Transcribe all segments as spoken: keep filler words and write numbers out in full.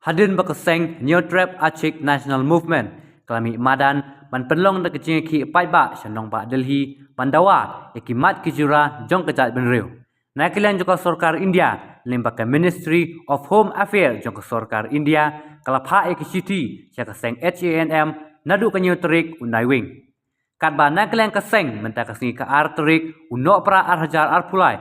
Hadien ba ka seng Hynñiewtrep Achik National Movement ka la mih madan ban pynlong da ka jingïakhih paidbah sha nongbah Delhi ban dawa ïa ki mat ki jura jong ka jaitbynriew, na ka liang jong ka sorkar India lyngba ka Ministry of Home Affairs jong ka sorkar India ka la phah ïa ki shithi sha ka seng H A N M naduh ka hynñiew tarik u Naiwieng. Katba na ka liang ka seng mynta ka sngi ka ar tarik u Nohprah ar hajar arphew lai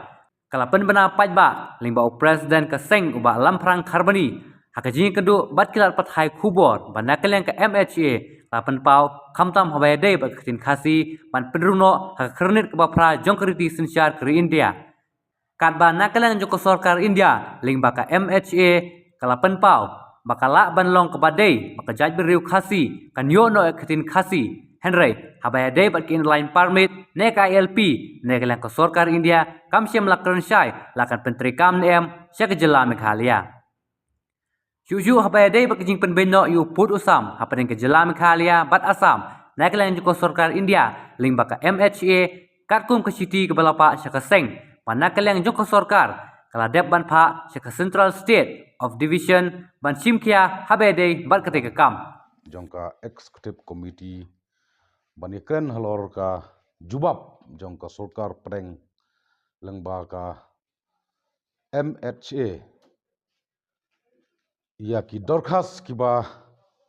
ka la pynbna paidbah lyngba u President ka seng u Bah Lamphrang Kharbani ha ka jingïakynduh bad ki lad pathai khubor ba na ka liang ka M H A ka la pynpaw khamtam haba ïadei bad ka ktien Khasi ban pynrung noh ha ka khyrnit kaba phra jong ka riti synshar ka ri India. Katba na ka liang jong ka sorkar India lyngba ka M H A ka la pynpaw ba ka lah ban long kaba dei ba ka jaitbynriew Khasi kan ïoh noh ïa ka ktien Khasi. Hynrei haba ïadei bad ka Inner Line Permit ne ka I L P, na ka liang ka sorkar India kam shym la kren shai la kan pyntreikam ne em sha ka jylla Meghalaya. Shuh shuh haba ïadei bad ka jingpynbeiñ noh ïa u pud u sam hapdeng ka jylla Meghalaya bad Assam, na ka liang jong ka sorkar India lyngba ka M H A, katkum ka shithi kaba la phah sha ka seng ba na ka liang jong ka sorkar ka la dep ban phah sha ka Central State of Division ban shim khia haba ïadei bad katei ka kam. Jong ka Executive Committee ban ïakren halor ka jubab jong ka sorkar pdeng lyngba ka M H A ïa ki dorkhas kiba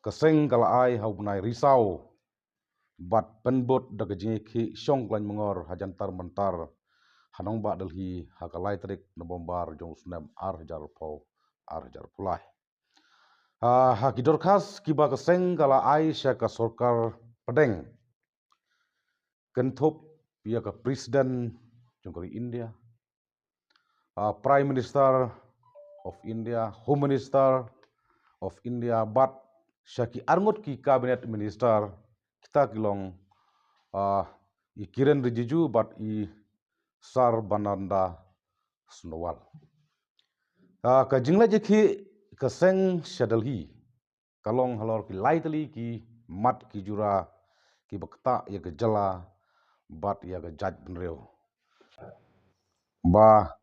ka seng ka la ai ha u bnai Risaw bad pynbud da ka jingïakhih shong khlaiñ mangor ha Jantar Mantar ha nongbah Delhi ha ka lai tarik November jong u snem ar hajar arphew, ar hajar arphew lai. Ah, ha ki dorkhas kiba ka seng ka la ai sha ka sorkar pdeng, kynthup ïa ka President jong ka ri India, ah, Prime Minister of India, Home Minister of India, bad sha ki arngut ki Cabinet Minister, kita ki long, ah, i Kiren Rijiju bad i Sarbananda Sonowal. Ah, ka jingleit ïakhih ka seng sha Delhi ka long halor ki lai tylli ki mat ki jura kiba ktah ïa ka jylla bad ïa ka jaitbynriew. Ba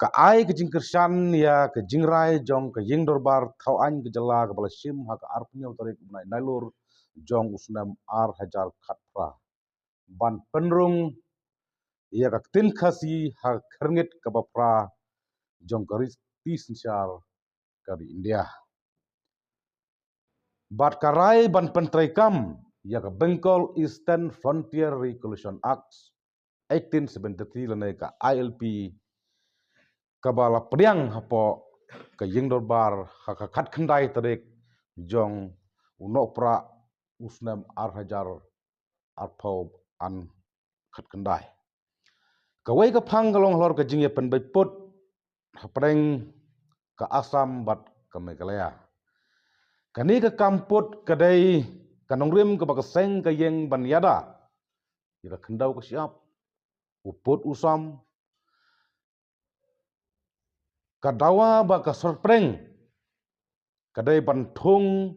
ka ai ka jingkyrshan ïa ka jingrai jong ka ïing dorbar thaw aiñ ka jylla kaba la shim ha ka arphew hynñiew tarik u bnai Nailur jong u snem ar hajar khatphra ban pynrung ïa ka ktien Khasi ha ka khyrngit kaba phra jong ka riti synshar ka ri India. Bad ka rai ban pyntreikam ïa ka Bengal Eastern Frontier Recognition Act eighteen seventy-three lane ka I L P kaba la pdiang hapoh ka ïing dorbar ha ka khatkhyndai tarik jong u Nohprah u snem ar hajar arphew khatkhyndai. Kawei ka phang ka long halor ka jingïapynbeit pud hapdeng ka Assam bad ka Meghalaya. Kane ka kam pud ka dei ka nongrim kaba ka seng ka ïeng ban ïada ïa ka khyndew ka shyiap, u pud u sam. Ka dawa ba ka sorkar pdeng ka dei ban thung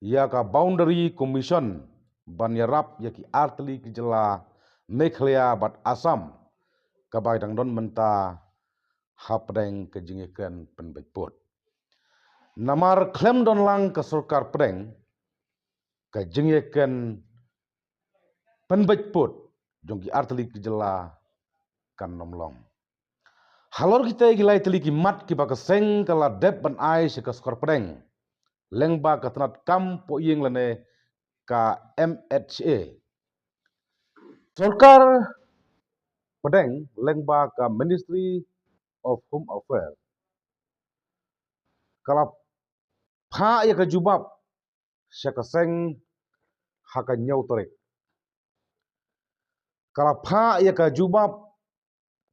ïa ka Boundary Commission ban ïarap ïa ki artylli ki jylla Meghalaya bad Assam kaba dang don mynta hapdeng ka jingïakren pynbeit pud. Namar khlem don lang ka sorkar pdeng, ka jingïakren pynbeit pud jong ki artylli ki jylla kan ym long. Halor kita ki lai tylli ki mat kiba ka seng ka la dep ban ai sha ka sorkar pdeng lyngba ka tnat kam poh ïing lane ka M H A, sorkar pdeng lyngba ka Ministry of Home Affairs ka la phah ïa ka jubab sha ka seng ha ka hynñiew tarik. Ka la phah ïa ka jubab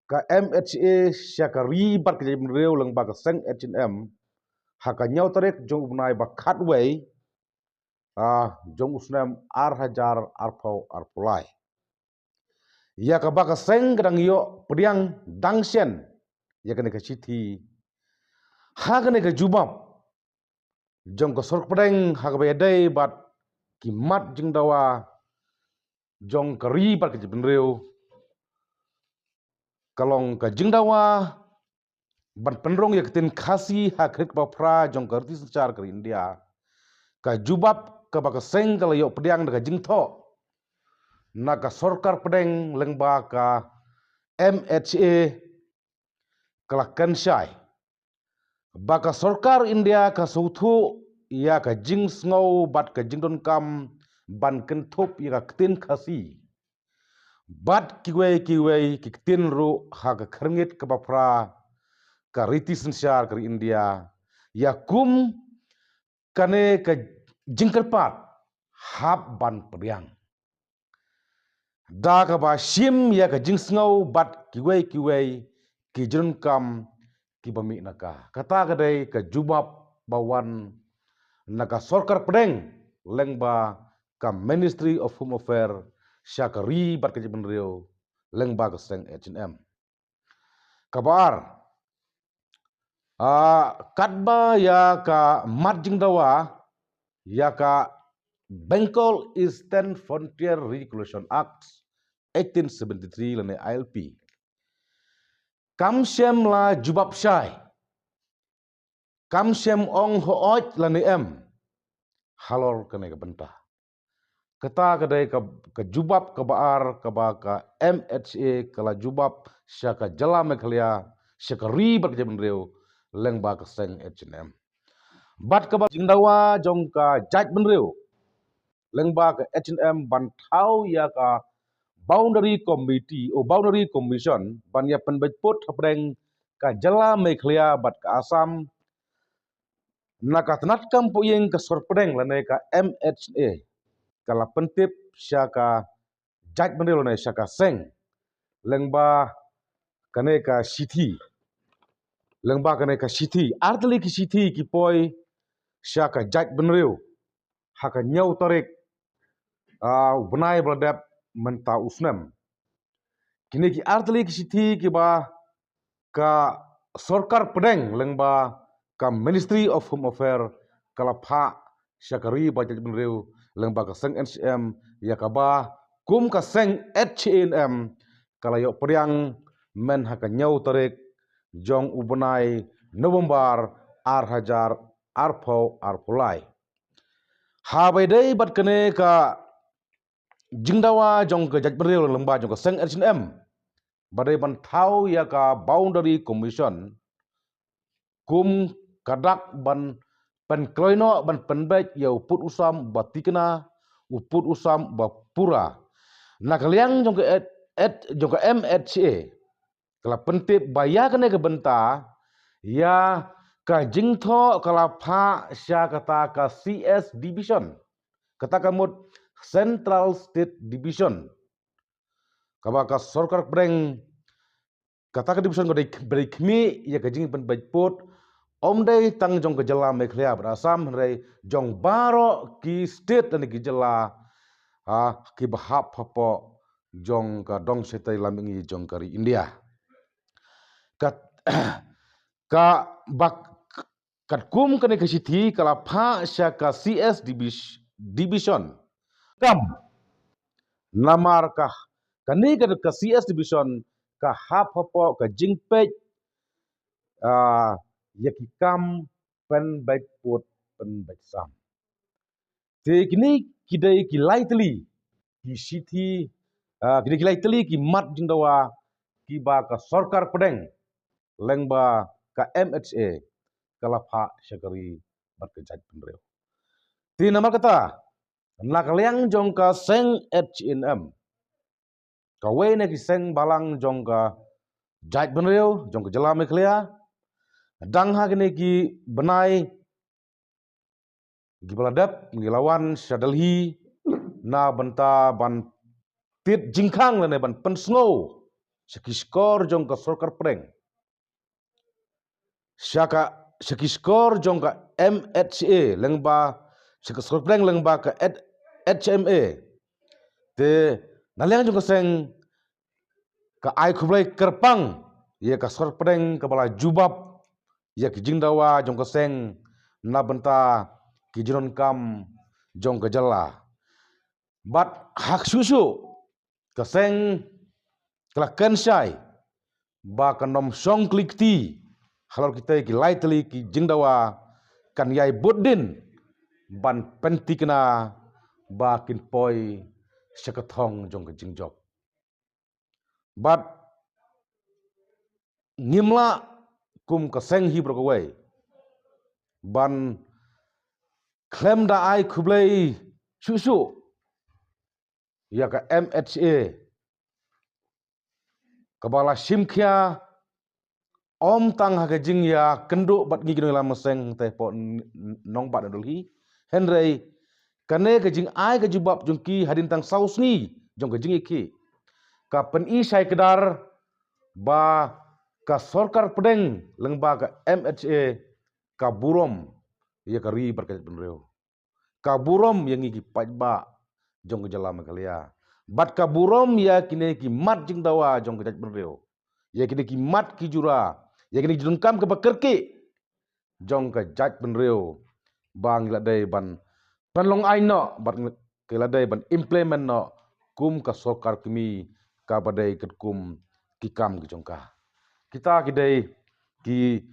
ka M H A sha ka ri bad ka jaitbynriew lyngba ka seng H A N M ha ka hynñiew tarik jong u bnai ba khatwei, ah, jong u snem ar hajar arphew arphew lai. Ïa kaba ka seng ka dang ïoh pdiang dang shen ïa kane ka shithi ha kane ka jubab jong ka sorkar pdeng ha kaba ïadei bad ki mat jingdawa jong ka ri bad ka jaitbynriew, ka long ka jingdawa ban pynrung ïa ka ktien Khasi ha ka rit kaba phra jong ka riti synshar ka ri India. Ka jubab kaba ka seng ka la ïoh pdiang da ka jingthoh na ka sorkar pdeng lyngba ka M H A ka la kynshai ba ka sorkar India ka sngewthuh ïa ka jingsngew bad ka jingdonkam ban kynthup ïa ka ktien Khasi bad kiwei kiwei ki ktien ruh ha ka khyrngit kaba phra ka riti synshar ka ri India, ïa kum kane ka jingkyrpad hap ban pdiang. Da kaba shim ïa ka jingsngew bad kiwei kiwei ki jingdonkam kiba mih na ka. Kata ka dei ka jubab ba wan na ka sorkar pdeng lyngba ka Ministry of Home Affairs sha ka ri bad ka jaitbynriew lyngba ka seng H N M. Kaba ar, ah, katba ïa ka mat jingdawa ïa ka Bengal Eastern Frontier Reclamation Act eighteen seventy-three lane I L P, kam shym la jubab shai, kam shym ong hooid lane em halor kane ka bynta. Kata ka dei ka, ka jubab kaba ar kaba ka M H A ka la jubab sha ka jylla Meghalaya, sha ka ri bad ka jaitbynriew lyngba ka seng H N M. Bad kaba jingdawa jong ka jaitbynriew lyngba ka H N M ban thaw ïa ka Boundary Committee, o Boundary Commission, ban ïa pynbeit pud hapdeng ka jylla Meghalaya bad ka Assam, na ka tnat kam pdeng ka sorkar pdeng lane ka M H A ka la pyntip sha ka jaitbynriew lane sha ka seng lyngba kane ka shithi, lyngba kane ka shithi. Artylli ki shithi ki poi sha ka jaitbynriew ha ka hynñiew tarik, ah, u bnai ba la dep mynta u snem. Kine ki artylli ki shithi kiba ka sorkar pdeng lyngba ka Ministry of Home Affairs ka la phah sha ka ri bad jaitbynriew lyngba ka seng H N M, ïa kaba kum ka seng H N M ka la ïoh pdiang mynha ka hynñiew tarik jong u bnai November ar hajar arphew arphew lai. Haba ïadei bad kane ka jingdawa jong ka jaitbynriew lyngba jong ka seng H N M ba dei ban thaw ïa ka Boundary Commission kum ka dak ban pynkloi noh ban pynbeit ïa u pud u sam ba tikna, u pud u sam ba pura. Na ka liang jong ka et, et, jong ka M H A ka la pyntip ba ïa kane ka bynta ïa ka jingthoh ka la phah sha kata ka C S Division, kata ka mut Central State Division, kaba ka sorkar pdeng, kata ka division ka dei, dei khmih ïa ka jingpynbeit pud, ym dei tang jong ka jylla Meghalaya bad Assam, hynrei jong baroh ki state lane ki jylla, ah, kiba hap hapoh jong ka dong shatai lam mihngi jong ka ri India. Kat, ka bak, katkum kane ka shithi ka la phah sha ka C S Divis-, Division. Kam, namar ka, kane ka, ka C S Division ka hap hapoh ka jingpeit, ah, ïa ki kam pynbeit pud pynbeit sam. Te kine ki dei ki lai tylli ki shithi, ah, ki dei ki lai tylli ki mat jingdawa kiba ka sorkar pdeng lyngba ka M H A ka la phah sha ka ri bad ka jaitbynriew. Te namar kata, na ka liang jong ka seng H N M, kawei na ki seng balang jong ka jaitbynriew jong ka jylla Meghalaya, dang ha kine ki bnai kiba la dep ngi la wan sha Delhi na bynta ban tied jingkhang lane ban pynsngew sha ki shkor jong ka sorkar pdeng, sha ka, sha ki shkor jong ka M H A lyngba, sha ka sorkar pdeng lyngba ka H-, H M A. Te na liang jong ka seng ka ai khublei kyrpang ïa ka sorkar pdeng kaba la jubab ïa ki jingdawa jong ka seng na bynta ki jingdonkam jong ka jylla. Bad ha ka shuh shuh ka seng ka la kynshai ba kan ym shong kli kti halor kita ki lai tylli ki jingdawa kan ïai bud dien ban pyntikna ba kin poi sha ka thong jong ka jingjop. Bad ngim lah kum ka seng hi baroh kawei ban khlem da ai khublei shuh shuh ïa ka M H A kaba la shim khia ym tang ha ka jingïakynduh bad ngi ki nongïalam mynseng te hapoh n-, n-, nongbah na Delhi. Hynrei kane ka jingai ka jubab jong ki hadien tang saw sngi jong ka jingïakhih ka pyni shai kdar ba ka sorkar pdeng lyngba ka M H A ka burom ïa ka ri bad ka jaitbynriew. Ka burom ïa ngi ki paidbah jong ka jylla Meghalaya. Bad ka burom ïa kine ki mat jingdawa jong ka jaitbynriew. Ïa kine ki mat ki jura, ïa kine ki jingdonkam kaba kyrkieh jong ka jaitbynriew ba ngi la dei ban pynlong aiñ noh bad ngi la dei ban implement noh kum ka sorkar kmie kaba dei katkum ki kam ki jong ka. Kita ki dei ki,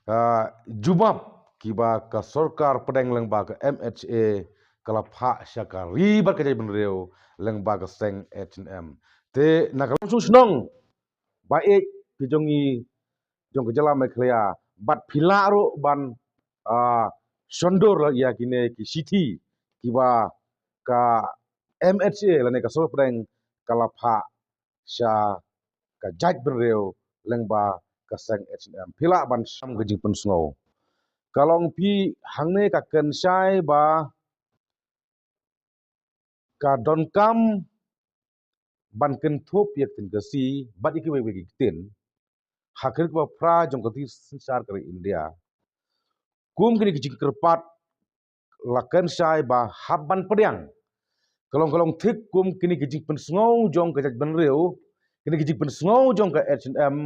ah, jubab kiba ka sorkar pdeng lyngba ka M H A ka la phah sha ka ri bad ka jaitbynriew lyngba ka seng H and M. Te na ka long shnong ba ïeit ki jong ngi jong ka jylla Meghalaya bad phi lah ruh ban, ah, shondur ïa kine ki shithi kiba ka M H A lane ka sorkar pdeng ka la phah sha ka jaitbynriew lyngba ka seng H and M. Phi lah ban sham ka jingpynsngew. Ka long phi hangne ka kynshai ba ka donkam ban kynthup ïa ka ktien Khasi bad ïa kiwei kiwei ki ktien ha ka ri kaba phra jong ka ri synshar ka ri India. Kum kine ki jingkyrpad la kynshai ba hap ban pdiang. Ka long ka long thik kum kine ki jingpynsngew jong ka jaitbynriew, kine ki jingpynsngew jong ka H and M,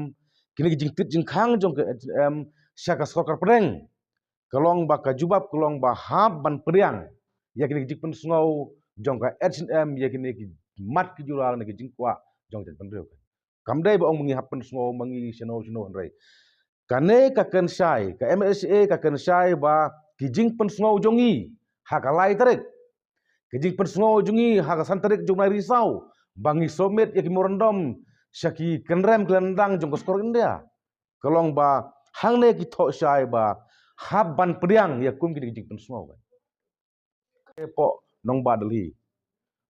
kine ki jingtit jingkhang jong ka H and M sha ka sorkar pdeng. Ka long ba ka jubab ka long ba hap ban pdiang ïa kine ki jingpynsngew jong ka H and M ïa kine ki mat ki jura ne ki jingkwah jong ka jaitbynriew. Kam dei ba ong ma ngi hap pynsngew ma ngi shano shano, hynrei kane ka kynshai, ka M H A ka kynshai ba ki jingpynsngew jong ngi ha ka lai tarik, ki jingpynsngew jong ngi ha ka san tarik jong u bnai Risaw, ba ngi submit ïa ki memorandum sha ki kynrem ki lyndang jong ka sorkar India. Ka long ba hangne ki thoh shai ba hap ban pdiang ïa kum kine ki jingpynsngew. Ka hapoh nongbah Delhi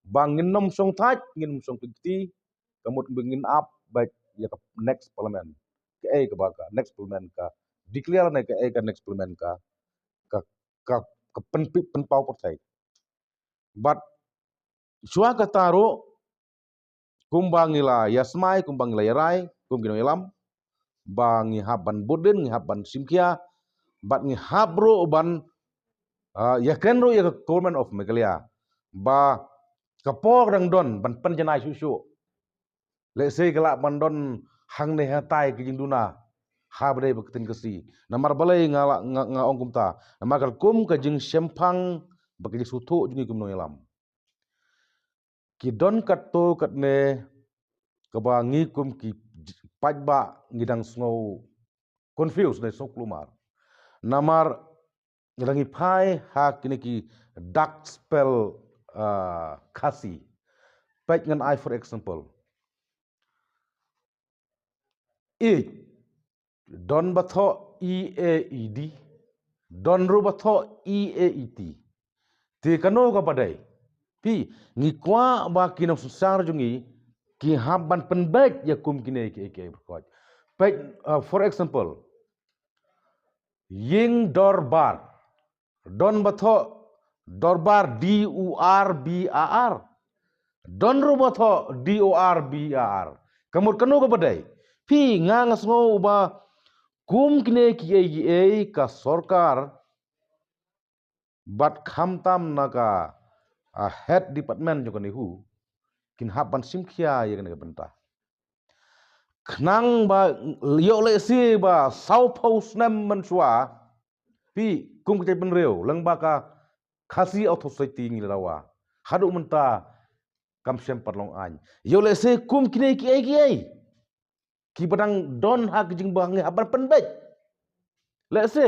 ba ngin nym shong thait, ngin nym shong kti, ka mut ba ngin ap beit ïa ka next parliament. Kaei kaba ka next parliament ka declare ne kaei ka next parliament ka, ka, ka, ka pynpaw pyrthei. Bad shuwa kata ruh kumba ngi la ïa smai, kumba ngi la ïa rai kum ki nongïalam, ba ngi hap ban bud dien, ngi hap ban shim khia bad ngi hap ruh ban, ah, ïakren ruh ïa ka Government of Meghalaya ba ka por dang don ban pynjanai shuh shuh. Lehse ka lah ban don hangne hatai ki jingduna haba dei ba ka ktien Khasi. Namar balei nga la, nga, nga ong kumta? Namar ka kum ka jingshemphang bad ka jingsngewthuh jong ngi kum nongïalam, ki don katto katne kaba ngi kum ki paidbah ngi dang sngew confuse ne sngew kulmar. Namar lada ngi phai ha kine ki dark spell, ah, Khasi, peit ngan ai for example. Ieid, don ba thoh E A E D, don ruh ba thoh E A E T. Te kano kaba dei? Phi, ngi kwah ba ki nongsynshar jong ngi ki hap ban pynbeit ïa kum kine kiei kiei baroh. Peit, uh, for example, ïing dorbar. Don ba thoh dorbar, D O R B A R. Don ruh ba thoh D O R B A R. Ka mut kano kaba dei? Phi, nga nga sngew ba kum kine kiei kiei ka sorkar bad khamtam na ka, ah, head department jong ka NEHU kin hap ban shim khia ïa kane ka bynta. Khnang ba ïoh lehse ba sawphew snem mynshuwa, phi, kum ka jaitbynriew lyngba ka Khasi Authors' Society ngi la dawa, haduh mynta kam shym pat long aiñ. Ïoh lehse kum kine kiei kiei kiba dang don ha ka jingbha ngi hap ban pynbeit. Lehse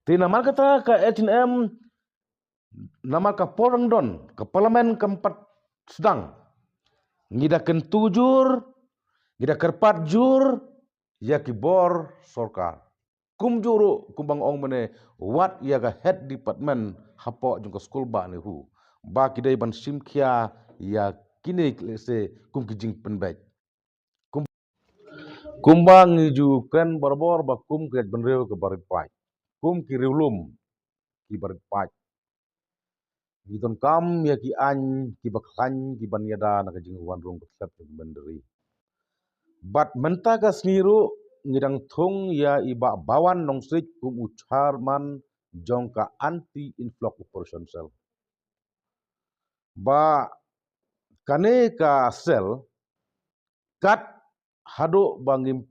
te namar kata ka H and M, namar ka por dang don, ka Parliament kam pat sdang, ngi da kyntu jur, ngi da kyrpad jur ïa ki bor sorkar. Kumjuh ruh kumba nga ong mynne, wat ïa ka head department hapoh jong ka skul bah NEHU ba ki dei ban shim khia ïa kine, lehse kum ki jingpynbeit. Kum, kumba ngi ju kren barabor ba kum ka jaitbynriew kiba rit paid, kum ki riewlum kiba rit paid, ngi donkam ïa ki aiñ kiba khlaiñ kiban ïada na ka jingwan rung pynthlep jong ka mynder ri. Bad mynta ka sngi ruh ngi dang thung ïa i Bah Bawan Nongsiej kum u chairman jong ka Anti Influx Operation Cell. Ba kane ka cell, kat haduh ba ngim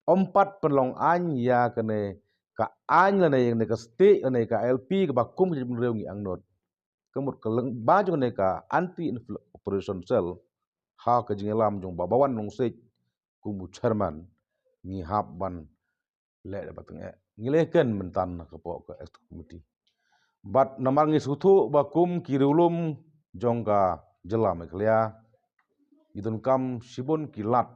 ym pat pynlong aiñ ïa kane ka aiñ lane ïa kane ka stieh lane ka I L P kaba kum ka jaitbynriew ngi angnud, ka mut ka lyngba jong kane ka Anti Influx Operation Cell, ha ka jingïalam jong Bah Bawan Nongsiej kum u chairman, ngi hap ban leh da ba tyngeh. Ngi leh ken mynta na ka pok ka executive committee. Bad namar ngi sngewthuh ba kum ki riewlum jong ka jylla Meghalaya, ngi donkam shibun ki lad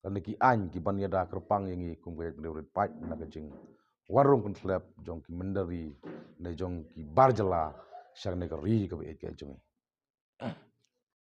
lane ki aiñ kiban ïada kyrpang ïa ngi kum ka jaitbynriew rit paid na ka jingwan rung pynthlep jong ki mynder ri ne jong ki bar jylla sha kane ka ri kaba ïeit ka jong ngi.